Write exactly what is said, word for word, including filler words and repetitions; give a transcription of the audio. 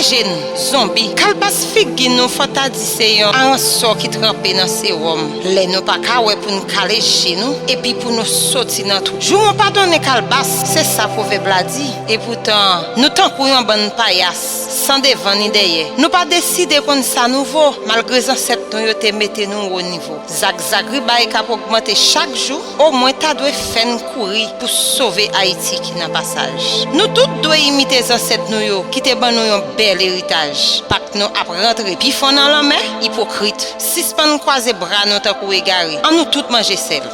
je n, zonbi. Kalbas figi nou, fò ta di se yon aransò ki tranpe nan sewòm. Lè nou pa ka wè pou n kale je nou, epi pou nou soti nan twou. Jou mwen padone kalbas, se sa pwovèb la di. Epoutan, nou tankou yon bann payas, san devan ni dèyè. Nou pa deside konn sa nou vo, malgre zansèt nou yo te mete nou wo nivo. Zak zagribay k ap ogmante chak jou, omwen ta dwe fè n kouri pou sove Ayiti ki nan pasaj. Nou tout dwe imite zansèt nou yo ki te ban nou yon bèl eritaj. Pak nou ap rantre pi fon nan lanmè, ipokrit. Sispann kwaze bra nou tankou egare. An nou tout manje sèl.